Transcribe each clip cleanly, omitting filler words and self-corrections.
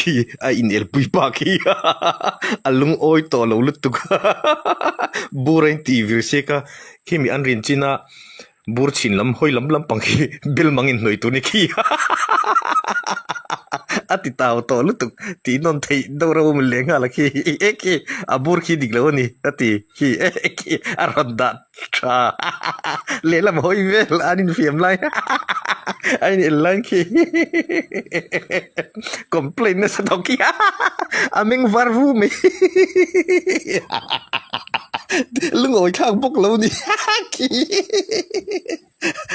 Khi a inelpui pa khi a lungawi tawh lo lutuk bur a intih vir siak a khimi an rin chin a bur chhin lam hawi lam lampang khi bel mang inhnawih tur ni khi a ti tau tawh lutuk tih nawn theih deuh reuh a leh nghal a khi e khi a bur khi dik lo a ni a ti khi e khi a rawn dah tha lehlam hawi vel an infiam lai a in el lai khi complaint nasa tawh khi a meng var vu mai lungawi thlak bawk lo ni khi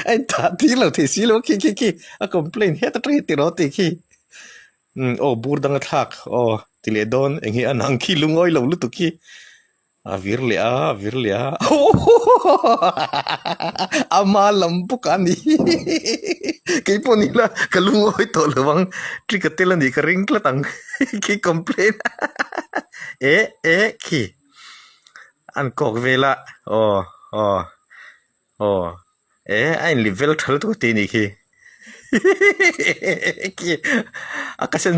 a in thah tir lo thei si lo khi khi khi a complaint het atang hi tiraw tih khi umm aw bur dang a thlak aw ti leh dawn eng hi a nang khi lungawi lo lutuk khi. A vir leh a, a vir leh a, ama lam bawk a ni kei pawh ni ila ka lungawi tawh lo ang trick a tel a nih ka ring tlat ang khi complain eh eh khi an kawk vel a aw aw aw eh a inlip vel tha lutuk a tih a nih khi khi a ka sen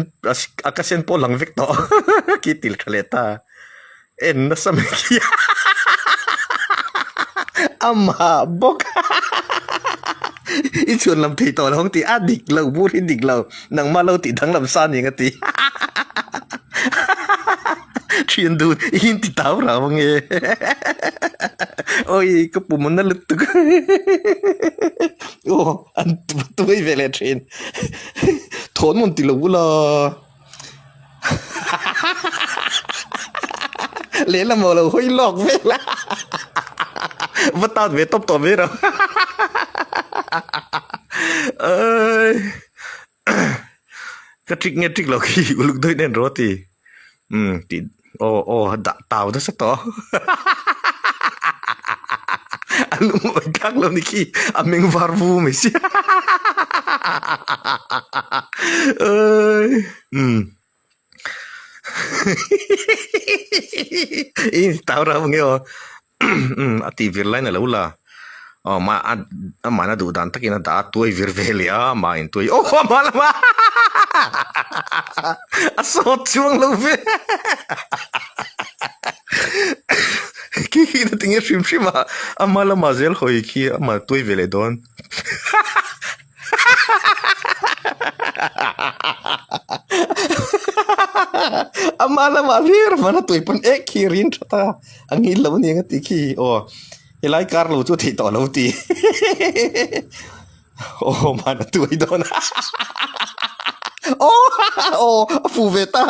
a ka sen pawh a lang vek tawh khi til tha leh ta en nasa mai khi amah bawk i chhuan lam thei tawh lo ang tih a dik lo bur hi dik lo nangmah lo tih danglam sa ni ang a ti Thian dun i in ti tau rau ange awi ka pum a na lutuk aw an tuai ve leh thin thawn mawn ti lo ula lehlam aw lo hawi lawk vel a va tan ve tawp tawp mai rawh aii. Ka trick nge trick lo khi uluk deuh in en rawh a ti umm tih aw aw a dah tau nasa tawh a lungawi tlak lo ni khi a meng var vu mai sia awii umm i tau rau nge aw. Umm a tih vir laiin a lo la aw mah a amahna duh dan takin a dah a tuai vir ve leh a amah in tuai aw amah lamah a sawt chuang lo ve khi khi na tinge hrim hrim a ama lamah zel hawi khi amah tuai ve leh dawn. Ama lamah hlir man a tui pawn ek khi rin that a, a ngil lo aniang a tih khi aw helai kar lo chu a theih tawh lo ti aw man a tuai dawn a aw aw a fu ve ta.